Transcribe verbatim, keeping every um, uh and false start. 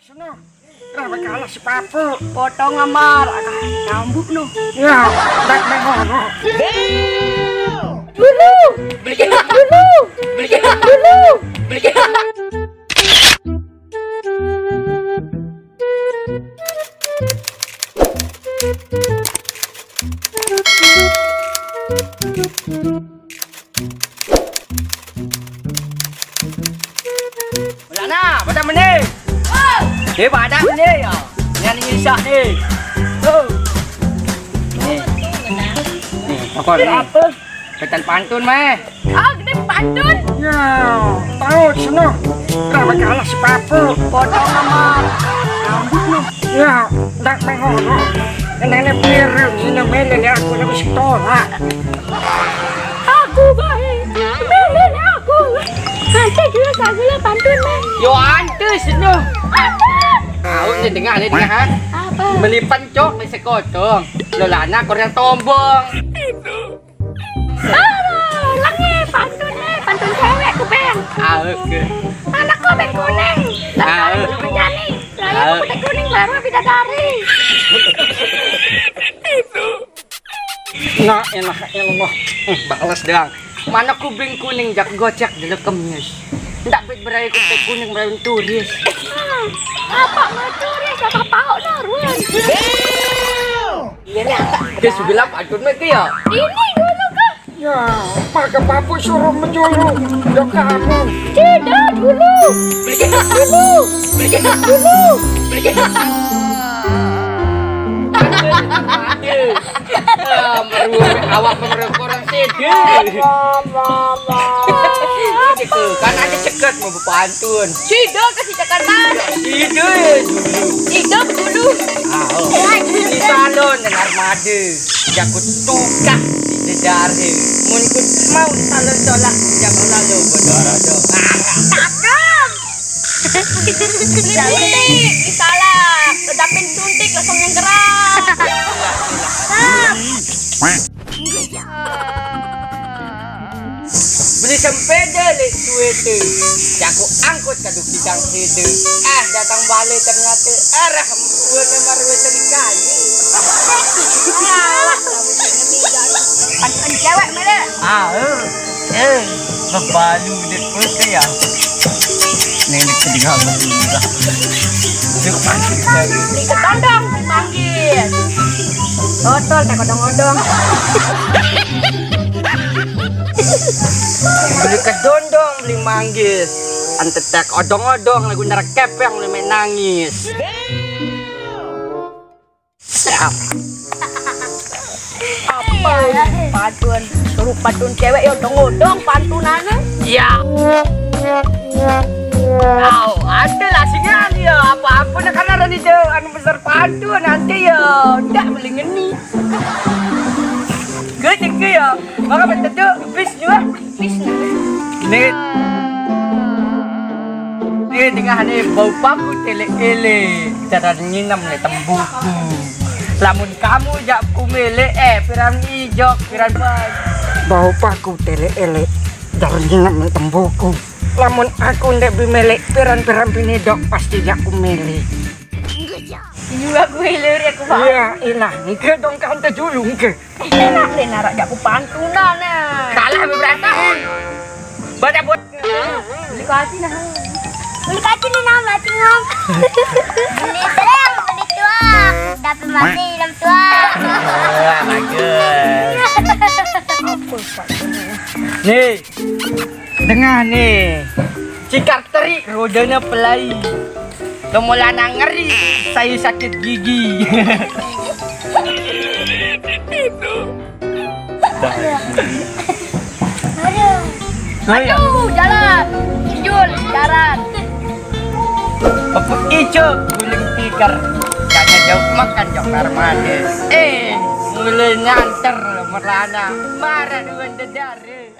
Sono. Kenapa kalah si Papu? Potong amar, agak nyambuk no. Ya, ndak mengono. Dulu. Dulu. Dulu. Mulana, pada meneh. Dia pada meneh ya. Yang ngisah ni. Oh. Ni. Ni, pokok ni. Apa? Ketan pantun meh. Ah, gede pantun. Ya, tahu sana. Kenapa kalah si Papu? Potong amar. Ya, ndak mengono. Nenek piring ini mele aku lebih sekolah. Aku baik. Mele aku. Nanti juga kagula pantun meh. Yo antes no. Antes. Tahu ni dengar ni dengar ha. Apa? Beli pencok di sekotong. Lolana kurang tombong. Aduh, langi pantun ni, pantun cewek ku beng. Ah, oke. Anak ku beng kuning. Ah. Aku jani. Lalu aku teh kuning baru bidadari. Nah, enak ilmu. Eh, balas doang. Mana kubing kuning jak gocek dulu kemis. Ndak bet berai ku teh kuning baru turis. Apa mau turis apa pau norun? Iya nih. Dia sebelah pantun meh ya. Ini dulu kah? Ya, maka Papu suruh menjulu. Dok kamu. Tidak dulu. Dulu. Dulu. Ah, meru-, awak meru kurang sede. Gitu, kan ada ceket mau pantun. Side ke si Jakarta. Side dulu. Side dulu. Ah, oh. Di salon dengan armada. Jago tukah di jejare. Mun ku mau salon tolak jago lalu bodoh-bodoh. Ah. Cakep. Suntik, disalah. Ucapin suntik langsung yang keras. Beli sempeda lek suete. Jago angkut kaduk bidang sede. Ah, datang balik ternyata arah buat memar wis kali. Alah, kamu sing ngemi, Jan. Pantun cewek mana? Ah, eh, eh, ngebalu dek putih ya. Nenek sedih amat juga. Dia pasti sekali. Beli kedondong dipanggil. Botol tak odong-odong. Beli kedondong, beli manggis. Antetek odong-odong lagu narak kepeng, beli main nangis. Apa ini pantun? Suruh pantun cewek ya odong-odong pantunannya. Ya. Au, ada lah sinyal ya. Apa-apa nak kan ada ni dia anu besar pantun nanti ya. Ndak beli ngeni. Gede ke ya. Maka betul tu bis juga. Bis. Ni. Ni tengah ni bau paku telek-elek. Cara nyinam ni tembuku. Lamun kamu jak kumele, eh, piran ijok, piran pai. Bau paku telek-elek. Cara nyinam ni tembuku. Lamun aku ndek bimele, piran-piran pinidok pasti jak kumele. Iya, aku hilir ya, aku paham. Iya, ilah, engke dong kante dulu, engke. Enak deh, narak jago pantunan, nah. Kalah beberantakan. Baca buat. Beli kaci, nah. Beli kaci nih, nah, mati, Ngom. Beli terang, beli tuak. Dapat mati, dalam tuak. Wah, bagus. Apa, Pak? Nih, dengah nih. Cikar teri, rodanya pelai. Lomolana ngeri, saya sakit gigi. Aduh. Aduh, jalan. Jul, jalan. Apa ijo guling tikar. Jangan jauh makan jauh karmane. Eh, mulai nyanter merana. Marah dengan dedare.